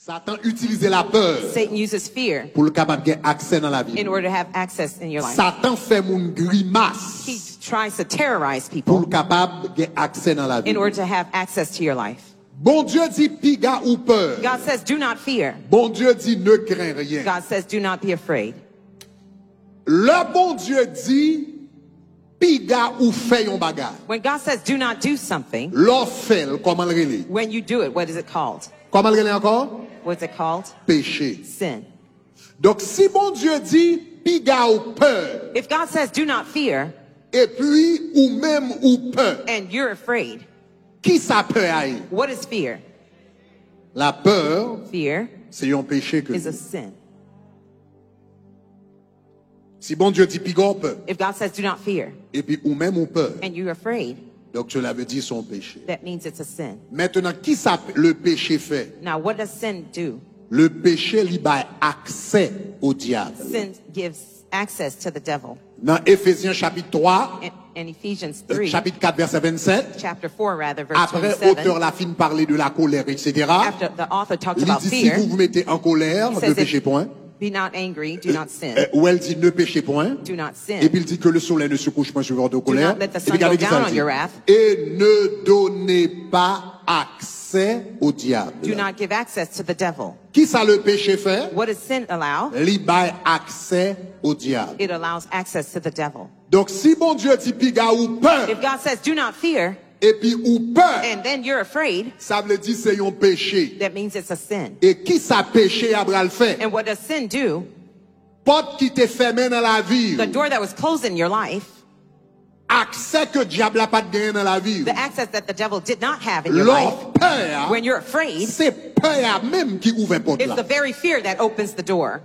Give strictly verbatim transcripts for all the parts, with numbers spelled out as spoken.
Satan itilize lapè Satan uses fear pou l kapab gen aksè nan lavi in nou. Order to have access in your life. Satan fè moun grimas He tries to terrorize pou l people kapab gen aksè nan lavi. In order to have access to your life. Bondye di piga ou pè. God says, "Do not fear." Bondye di ne crains rien. God says, "Do not be afraid." Lè Bondye di piga ou fè yon bagay. When God says, "Do not do something," Lè w fè l, kòman l rele? When you do it, what is it called? Kòman l rele ankò? What's it called? Peche. Sin. Donk, si Bondye di piga ou pè, If God says, "Do not fear," epi ou menm ou pè, and you're afraid, ki sa pè a ye? What is fear? Lapè Fear se yon peche ke is a sin. Si Bondye di piga w pè, If God says, "Do not fear," epi ou menm ou pè, and you're afraid, donk cela veut dire se yon peche. That means it's a sin. Maintenant, ki sa le péché fait? Now, what does sin do? Le péché li bay aksè o dyab. Sin gives access to the devil. Nan Efezyen chapit twa, In, in Ephesians euh, three, chapit kat vèsè vennsèt, chapter four, rather, verse apre twenty-seven, otè la fin pale de la colère, et cetera, after the author talks li about di, si fear, vous vous mettez en colère, he ne says, "If péchez point." Be not angry, do not sin. Euh, ou wè l di, ne péchez point. Do not sin. Epi l di, que le soleil ne se couche point sur votre colère. Do not let the sun go down on your wrath. Epi gade ki sa l di. Et ne donnez pas accès au diable. Do not give access to the devil. Ki sa le péché fè? What does sin allow? Li bay aksè o dyab. It allows access to the devil. Donk, si Bondye di piga ou pè, If God says, "Do not fear," epi ou pè, and then you're afraid, sa vle di se yon peche. That means it's a sin. E ki sa peche a pral fè? And what does sin do? Pòt ki te fèmen nan lavi w, The door that was closed in your life, aksè ke dyab la pa t genyen nan lavi w, the access that the devil did not have in your life, lè w pè a, when you're afraid, se pè a menm ki ouvè pòt la. It's the very fear that opens the door.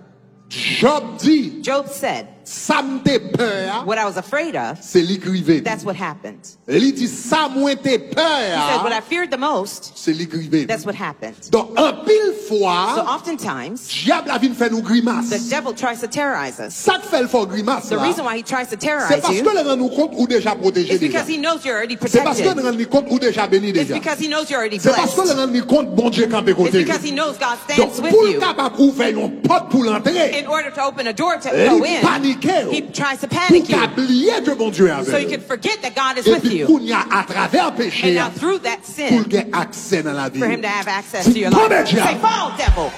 Job di, Job said, sa m te pè a, "What I was afraid of, se li k rive m. That's what happened." Li di, sa mwen te pè a, He said, "What I feared the most, se li k rive m. That's what happened." Donk, anpil fwa, So oftentimes, dyab la vin fè nou grimas. The devil tries to terrorize us. Sa k fè l fè w grimas la, The reason why he tries to terrorize you, se paske l rann ou kont ou deja pwoteje deja. Is because he knows you're already protected. Se paske l rann li kont ou deja beni deja. It's because he knows you're already blessed. Se paske l rann li kont Bondye kanpe kote li. It's because he knows God stands with you. Donk, pou l kapab ouvè yon pòt pou l antre, In order to open a door to go in, li panike w, he tries to panic you, pou w ka bliye ke Bondye avè w. So you can forget that God is with you. Epi kounye a, atravè peche a, And now through that sin, pou l gen aksè nan lavi w. For him to have access to your life. Di, "Tonbe, dyab!" Say, "Fall, devil!"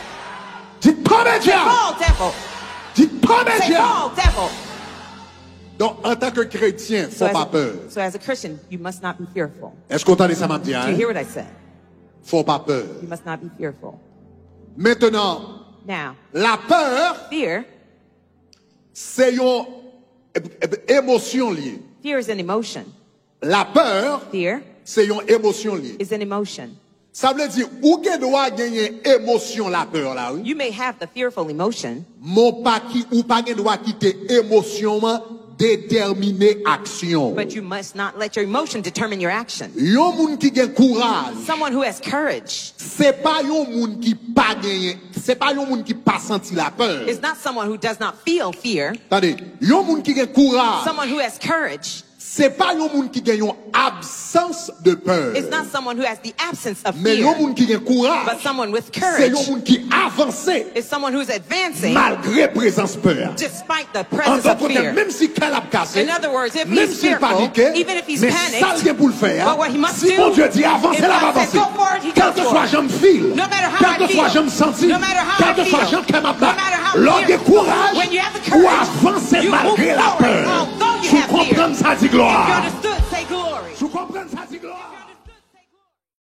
Di, "Tonbe, dyab!" Fall, devil! Di, "Tonbe, dyab!" Say, "Fall, devil!" Donk, antanke kretyen, fò w pa pè. So as a Christian, you must not be fearful. Èske w tande sa m ap di a? Do you hear what I said? Fò w pa pè. You must not be fearful. Maintenant, Now, lapè, fear, se yon e-, e-, emosyon li ye. Fear is an emotion. Lapè, Fear se yon emosyon li ye. Is an emotion. Sa vle di, ou gen dwa genyen emosyon lapè la, wi. You may have the fearful emotion, Men w pa ki, ou pa gen dwa kite emosyon an detèmine aksyon w. But you must not let your emotion determine your action. Yon moun ki gen kouraj, Someone who has courage se pa yon moun ki pa genyen, se pa yon moun ki pa santi lapè. Is not someone who does not feel fear. Tande, yon moun ki gen kouraj, Someone who has courage se pa yon moun ki gen yon absans de pè. Is not someone who has the absence of fear, Men yon moun ki gen kouraj, but someone with courage se yon moun ki avanse is someone who's advancing malgre prezans pè a. Despite the presence of fear. An dòt tèm, menm si kè l ap kase, In other words, if he's fearful, menm si l panike, even if he's panicked, men sa l gen pou l fè a, but what he must do, si Bondye di avanse, l ap avanse. If God said, "Go forward," he goes forward. Kèlkeswa jan m feel, No matter how I feel, kèlkeswa jan m santi, no matter how I feel, kèlkeswa jan kè m ap bat, no matter how fearful, lè w gen kouraj, when you have the courage, ou avanse malgre lapè. You move forward, although you have fear. Si w konprann sa, di glwa. If you understood, say glory. Si w konprann sa,